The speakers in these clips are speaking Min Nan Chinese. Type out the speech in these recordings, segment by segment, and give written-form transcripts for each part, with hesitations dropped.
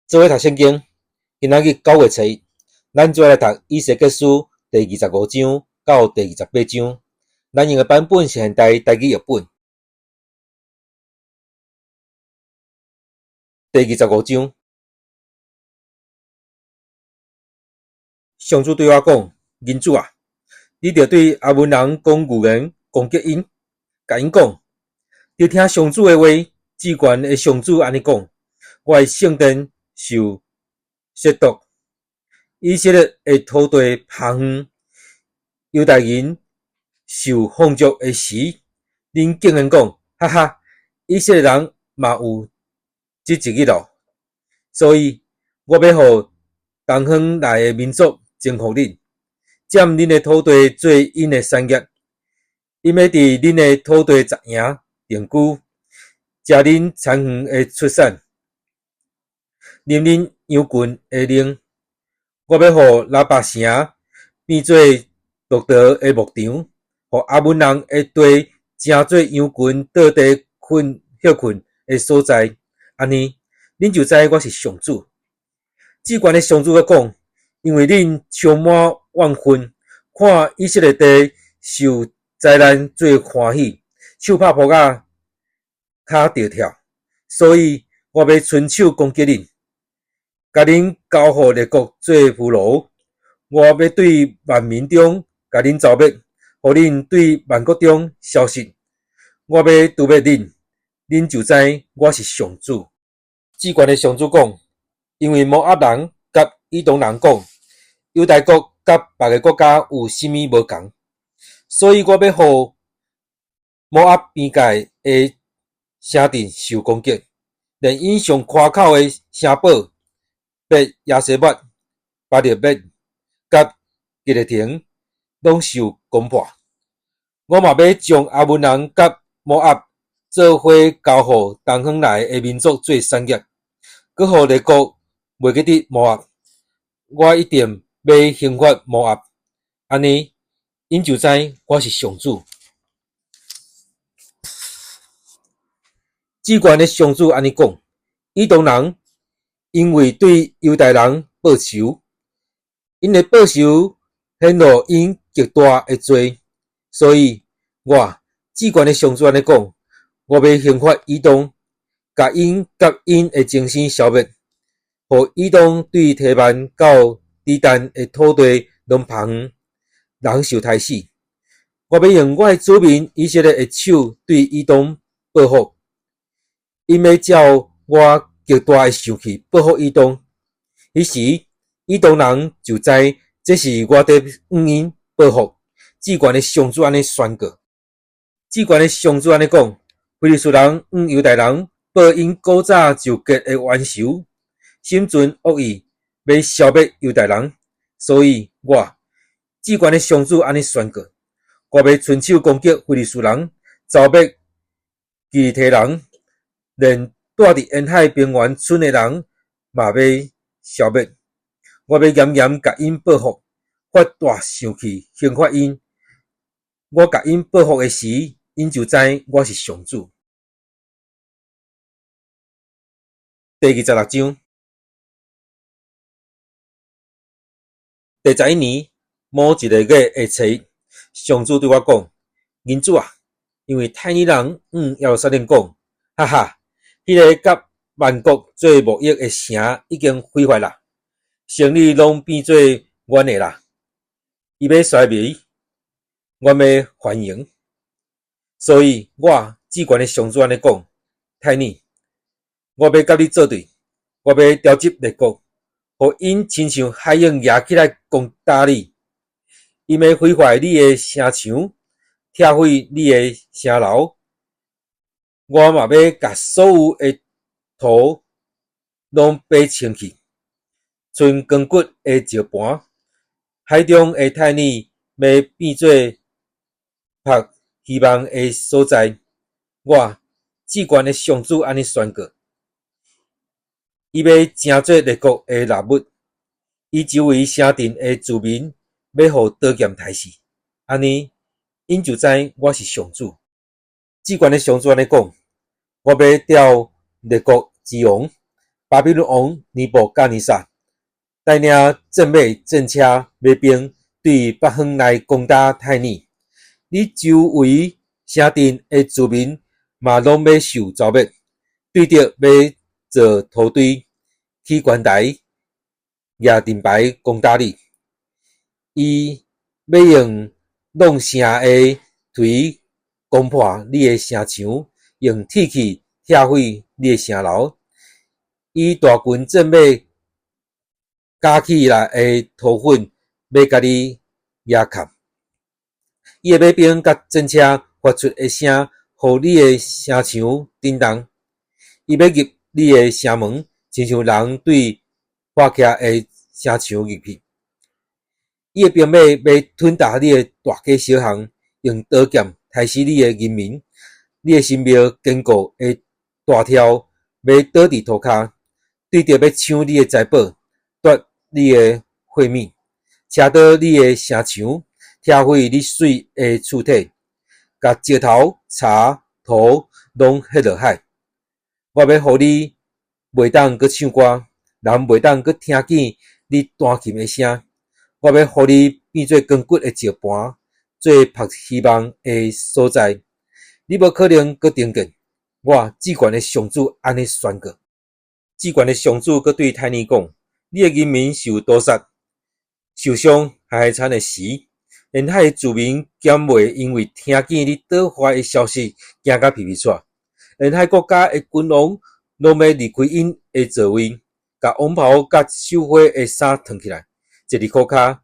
做伙讀聖經，今仔日9月初一，咱做伙來讀以西結書第二十五章到第二十八章。咱用的版本是現代台語譯本。第二十五章，上主對我講：人子啊，你著對亞捫人講預言，攻擊𪜶，共𪜶講：著聽上主的話，至懸的上主按呢講：我的聖殿受褻瀆，以色列的土地拋荒，猶大人受放逐的時，恁竟然講：哈哈，以色列人嘛有這一日囉。所以，我欲予東方來的民族征服恁，佔恁的土地做𪜶的產業，𪜶欲佇恁的土地紮營定居，食恁田園的出產，啉恁羊群的奶。我欲予拉巴城變做駱駝的牧場，予亞捫人的地成做羊群蹛地睏歇睏的所在。按呢，恁就知我是上主。至懸的上主閣講：因為恁充滿怨恨，看以色列地受災難做歡喜，手拍噗仔，跤著跳，所以我欲伸手攻擊恁，共恁交予列國做俘虜。我欲對萬民中共恁剿滅，予恁對萬國中消失。我欲誅滅恁，恁就知我是上主。至懸的上主講：因為摩押人佮以東人講，猶大國佮別个國家有啥物無仝，所以我欲予摩押邊界的城鎮受攻擊，連𪜶上誇口的城堡伯耶西抹、巴力別佮吉列亭攏受攻破。我嘛欲將亞捫人佮摩押做伙交予東方來的民族做產業，閣予列國袂記得摩押。我一定欲刑罰摩押，按呢，𪜶就知我是上主。至懸的上主按呢講：以東人因為對猶大人報仇，𪜶的報仇顯露𪜶極大的罪，所以我至懸的上主按呢講：我欲刑罰以東，共𪜶佮𪜶的精神消滅，予以東對提幔到底但的土地攏拋荒，人受刣死。我欲用我的子民以色列的手對以東報復，𪜶欲照我極大的生氣報復以東。彼時，以東人就知這是我佇向𪜶報復。至懸的上主按呢宣告。至懸的上主按呢講：非利士人向猶大人報𪜶古早就結的冤仇，心存惡意，欲消滅猶大人。所以我至懸的上主按呢宣告：我欲伸手攻擊非利士人，剿滅基利提人，連蹛佇沿海平原村的人嘛欲消滅。我欲嚴嚴共𪜶報復，發大生氣刑罰𪜶。我共𪜶報復的時，𪜶就知我是上主。第二十六章，第十一年某一个月的初一，上主對我講：人子啊，因為泰爾人向耶路撒冷講：哈哈，彼个佮萬國做貿易的城已經毀壞啦，生意攏變做阮的啦。伊欲衰微，阮欲繁榮。所以我至懸的上主按呢講：泰爾，我欲佮你作對，我欲召集列國，予𪜶親像海湧夯起來攻打你。𪜶欲毀壞你的城牆，拆毀你的城樓。我嘛欲共所有的土攏爬清去，賰光骨的石盤。海中的泰爾欲變做曝漁網的所在。我至懸的上主按呢宣告：伊欲成做列國的獵物，伊周圍城鎮的住民欲予刀劍刣死。按呢，𪜶就知我是上主。至懸的上主按呢講：我欲調列國之王，巴比倫王尼布甲尼撒帶領戰馬、戰車、馬兵對北方來攻打泰爾。你周圍城鎮的住民嘛攏欲受蹂躪，對著欲做土堆，起懸台，舉盾牌攻打你。伊欲用挵城的槌攻破你的城牆，用鐵器拆毀你的城樓。伊大群戰馬加起來的塗粉，欲共你夯崁。伊的馬兵佮戰車發出的聲，予你的城牆震動。伊欲入你的城門，親像人對破徛的城牆入去。伊的兵馬欲吞噬你的大街小巷，用刀劍刣死你的人民。你的神廟堅固的大柱欲倒佇塗跤，對著欲搶你的財寶，奪你的貨物，車倒你的城牆，拆毀你媠的厝體，共石頭、柴、塗攏撇落海。我欲予你袂當閣唱歌，人袂當閣聽見你彈琴的聲。我欲予你變做光骨的石盤，做曝希望的所在。你無可能閣重建。我至懸的上主按呢宣告。至懸的上主閣對泰爾講：你的人民受刀殺、受傷，還慘會死。沿海的住民敢袂因為聽見你倒壞的消息，驚甲皮皮掣？沿海國家的君王攏欲離開𪜶的座位，共王袍佮繡花的衫脫起來，坐佇褲跤，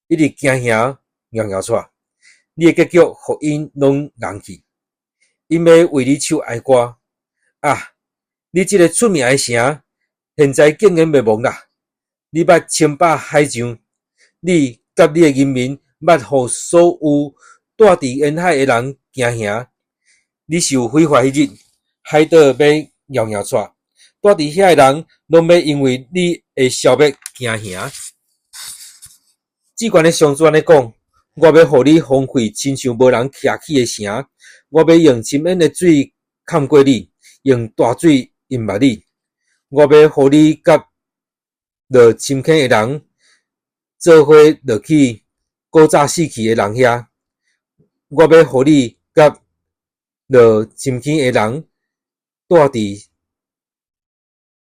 一直驚嚇搖搖掣。你的結局，予𪜶攏戇去。𪜶欲為你唱哀歌啊！你這个出名的城，現在竟然滅亡啦！你捌稱霸海上，你佮你的人民捌予所有住佇沿海的人驚嚇。你受毀壞彼日，海島欲搖搖掣，住佇遐的人攏欲因為你的消滅驚嚇。至懸的上主按呢講：我欲予你荒廢，親像無人徛起的城。我欲用深淵的水崁過你，用大水淹沒你。我欲予你佮落深坑的人做伙落去古早死去的人遐。我欲予你佮落深坑的人蹛佇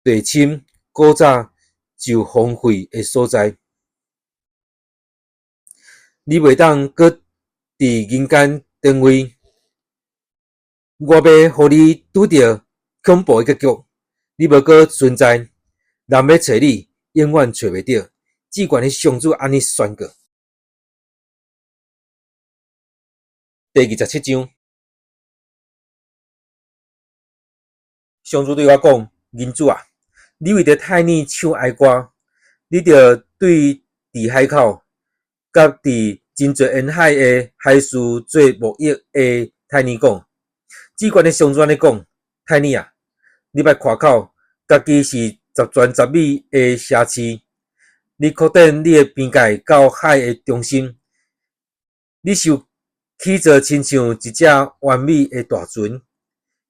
地深古早就荒廢的所在。你袂當閣佇人間登位。我欲予你拄著恐怖的結局，你無閣存在，人欲揣你，永遠揣袂著。至懸的上主按呢宣告。第27章，上主對我講：人子啊，你為著泰爾唱哀歌，你著對佇海口，佮佇真濟沿海的海事做貿易的泰爾講。至懸的上主按呢講：泰爾啊，你捌誇口，家己是十全十美的城市，你擴展你的邊界到海的中心，你受起造親像一隻完美的大船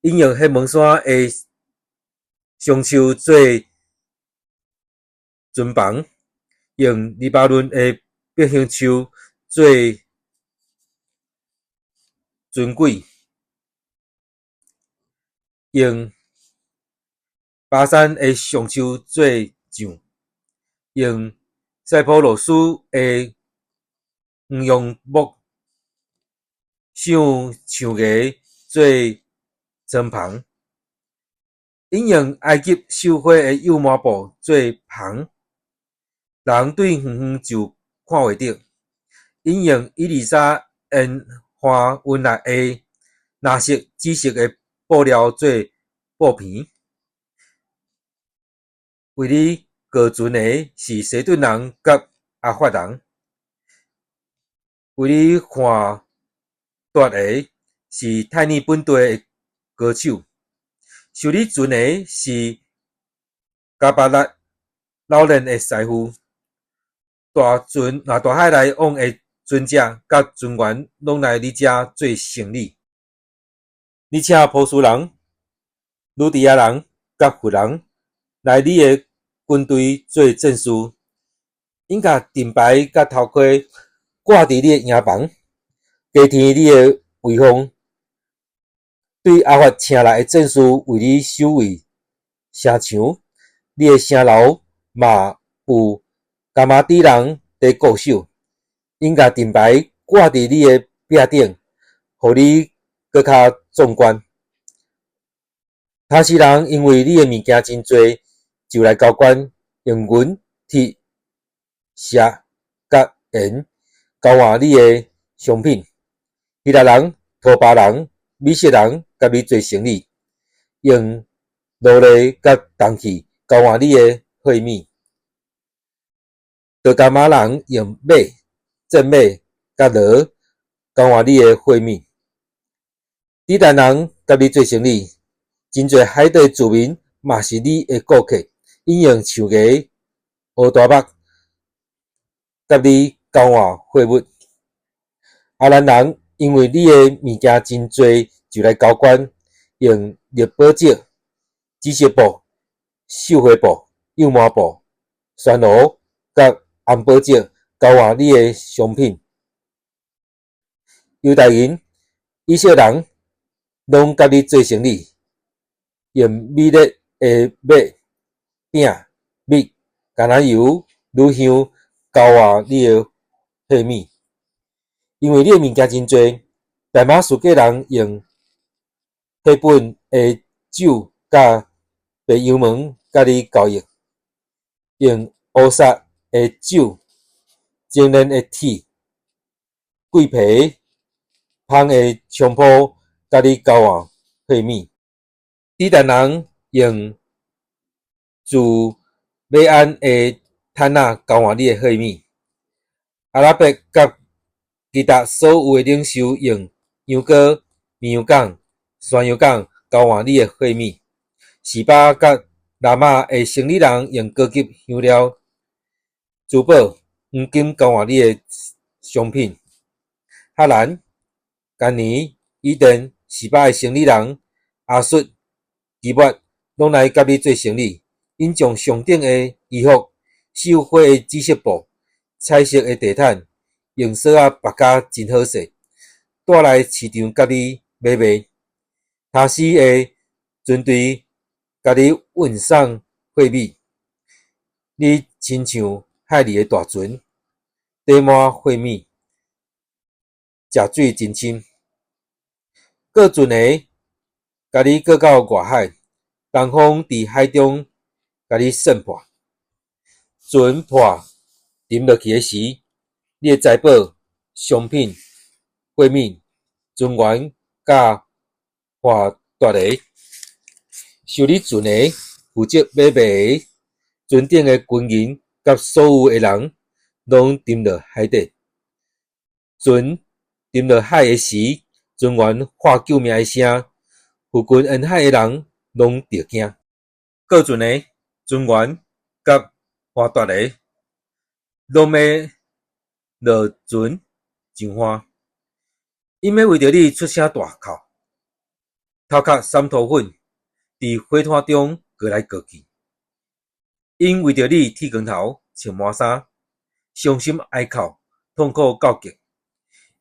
，𪜶用彼門山的松樹做船帆，用黎巴嫩的柏杏樹做船軌，用巴珊的橡樹做槳，用塞浦路斯的黃楊木橡樹芽做船帆，𪜶用埃及繡花的幼麻布做帆，人對遠遠就看會著。𪜶用以利沙沿岸運來的藍色、紫色的布料做布棚。為你造船的是西頓人佮亞法人，為你販奪的是泰爾本地的歌手，修理船的是迦巴力老練的師傅。大船若大海來往的船隻佮船員攏來你遮做生理。你請波斯人、呂底亞人佮弗人來你的軍隊做戰士，𪜶共盾牌佮頭盔掛佇你的營房，加添你的威風。對亞法請來的戰士為你守衛城牆，你的城樓嘛有迦瑪底人佇固守，𪜶共盾牌掛佇你的壁頂，予你閣較壯觀。他施人因為你的物件真濟，就來交關，用銀、鐵、錫佮鹽交換你的商品。希臘人、陀巴人、米設人佮你做生理，用奴隸佮銅器交換你的貨物。多迦瑪人用馬、戰馬佮驢交換你的貨物。底但人佮你做生理，真濟海底住民嘛是你的顧客，𪜶用象牙、烏大木佮你交換貨物。亞蘭人因為你的物件真濟，就來交關，用綠寶石、紫色布、繡花布、幼毛布、暹羅佮紅寶石交換你的商品。猶大人、以色列人攏佮你做生理，用美麗的麥、餅、蜜、橄欖油、乳香交換你的貨物。因為你的物件真濟，大馬士革人用彼本的酒佮白羊毛佮你交易，用烏撒的酒、精煉的鐵、桂皮、芳的菖蒲佮你交換貨物。底但人用自馬鞍的毯仔交換你的貨物。阿拉伯佮基達所有的領袖用羊羔、綿羊犅、山羊犅交換你的貨物。示巴佮拿瑪的生理人用高級香料、珠寶、黃金交換你的商品。哈蘭、干尼、伊甸、示巴的生理人、亞述、基抹攏來佮你做生理，𪜶將上等的衣服、繡花的紫色布、彩色的地毯，用索仔縛甲真好勢，帶來市場佮你買賣。他施的船隊共你運送貨物，你親像海裡的大船，載滿貨物，食水真深。過船的共你過到外海，東風佇海中共你扇破，船破沉落去的時，你的財寶、商品、貨物、船員佮帆襻的，受你船的負責買賣的，船頂的軍人佮所有的人，攏沉落海底。船沉落海的時，船員喊救命的聲，附近沿海的人攏著驚。過船的船員佮帆襻的，攏欲落船上岸，𪜶欲為著你出聲大哭，頭殼捎塗粉，佇火炭中過來過去。𪜶為著你剃光頭、穿麻衫，傷心哀哭，痛苦到極。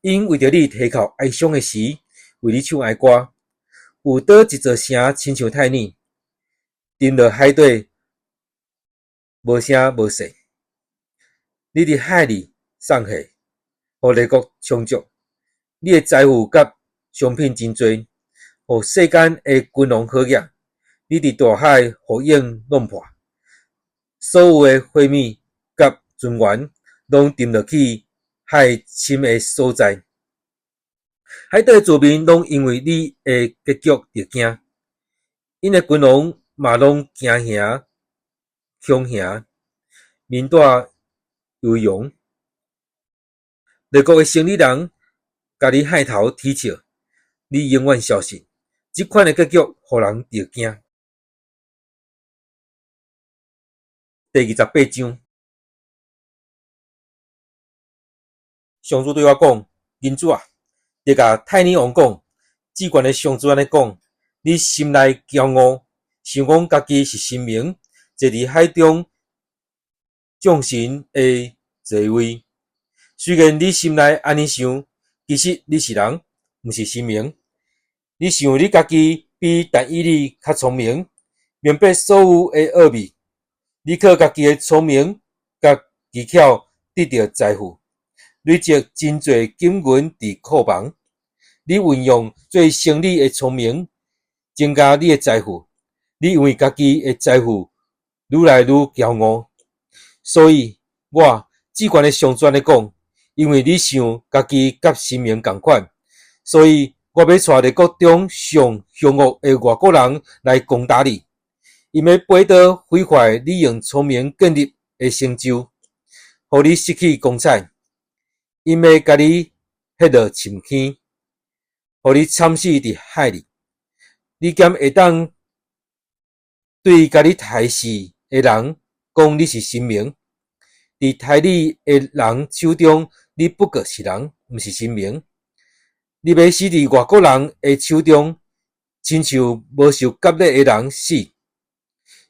𪜶為著你啼哭哀傷的時，為你唱哀歌。有佗一座城親像泰尼，沉落海底，無聲無勢。你佇海裡送貨，予列國充足。你的財富佮商品真濟，予世間的君王好額。你佇大海予湧弄破，所有的貨物佮船員攏沉落去海深的所在。海底的住民攏因為你的結局著驚，𪜶的君王嘛攏驚嚇恐嚇，面帶憂容。列國的生理人共你害頭啼笑，你永遠消失。這款的結局，予人著驚。第28章，上主對我講：人子啊，著共泰爾王講，至懸的上主按呢講：你心內驕傲，想講家己是神明，坐佇海中眾神的座位。雖然你心內按呢想，其實你是人，毋是神明。你想你家己比但以理較聰明，明白所有的奧秘。你靠家己的聰明佮技巧得著財富，累積真濟金銀佇庫房。你運用做生理的聰明，增加你的財富。你因為家己的財富愈來愈驕傲，所以我至懸的上主按呢講，因為你想家己佮神明仝款，所以我欲帶列國中上兇惡的外國人來攻打你，𪜶欲拔刀毀壞你用聰明建立的成就，予你失去光彩。𪜶欲共你彼落深坑，予你慘死佇海裡。你敢會當對共你刣死的人講你是神明？佇刣你的人手中，你不過是人，毋是神明。你欲死佇外國人的手中，親像無受割禮的人死，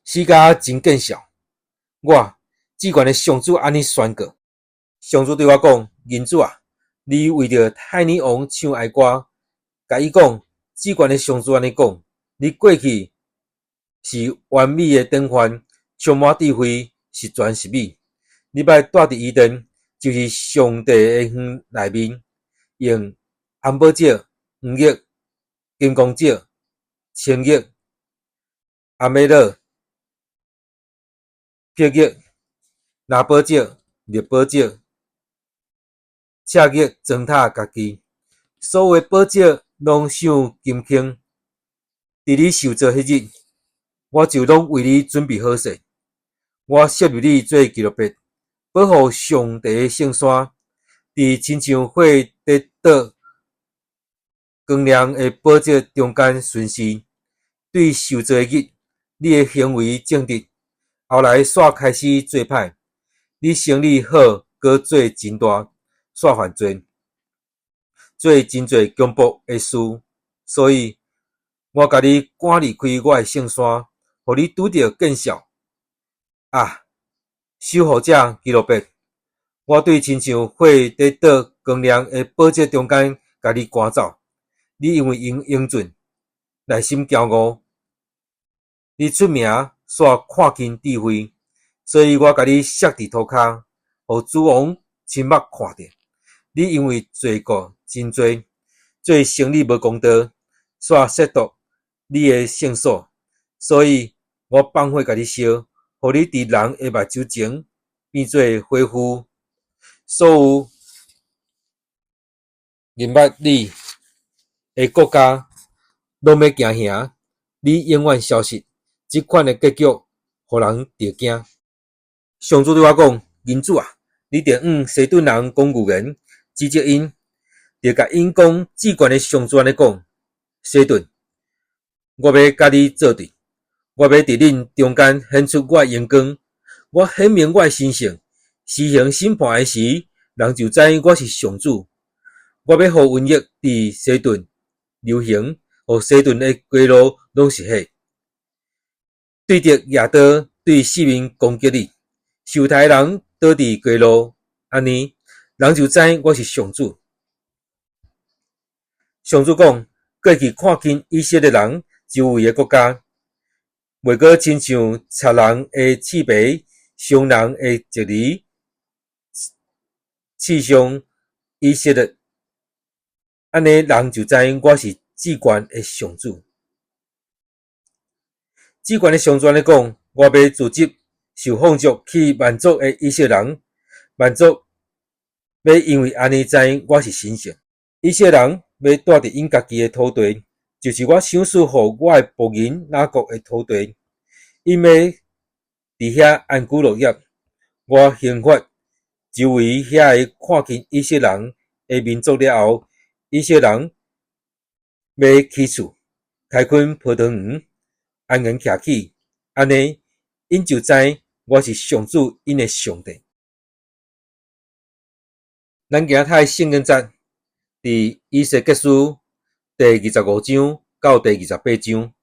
死甲真見笑。我至懸的上主按呢宣告。上主對我講：人子啊，你為著泰爾王唱哀歌，共伊講：至懸的上主按呢講，你過去是完美的典範，充滿智慧，十全十美。你欲蹛佇伊甸，就是上帝的園內面，用紅寶石、黃玉、金剛石、青玉、阿美樂、碧玉、藍寶石、綠寶石、赤玉裝闼家己，所有的寶石攏像金磬。佇你受造彼日，我就攏為你準備好勢。我設立你做基路伯，保護上帝的聖山。佇親像火佇倒光亮的寶石中間巡視。對受造的日，你的行為正直，後來煞開始做歹。你生理好，閣做真大，煞犯罪，做真濟強暴的事，所以我共你趕離開我的聖山，予你拄著見笑。啊，守護者基路伯，我對親像火佇倒光亮的寶石中間，共你趕走。你因為英俊，內心驕傲，你出名煞看輕智慧，所以我共你摔佇塗跤，予諸王親目看著。你因為罪過真濟，做生理無公道，煞褻瀆你的聖所，所以我放火共你燒，予你佇人的目睭前變做火烌。所有認捌你的國家攏欲驚嚇，你永遠消失。這款的結局，予人著驚。上主對我講：人子啊，你著向西頓人講預言，指責𪜶，著共𪜶講至懸的上主按呢講：西頓，我欲佮你作對，我欲佇恁中間顯出我的榮光，我顯明我的神聖，施行審判的時，人就知我是上主。我欲予瘟疫佇西頓流行，予西頓的街路攏是血。對敵舉刀對四面攻擊你，受刣的人倒佇街路，按呢，人就知我是上主。上主講：過去看輕以色列人周圍的國家，袂閣親像插人的刺耙，傷人的蒺藜，刺傷以色列。按呢，人就知我是至懸的上主。至懸的上主按呢講：我欲組織受放逐去萬族的以色列人，萬族欲因為按呢知我是神聖。以色列人欲蹛佇𪜶家己的土地，就是我賞賜予我的僕人雅各的土地。𪜶欲佇遐安居樂業。我刑罰周圍遐个看輕以色列人的民族了後，以色列人欲起厝，開墾葡萄園，安然徛起，按呢，𪜶就知我是上主𪜶的上帝。咱今仔讀的聖經節，佇以西結書第25章到第28章。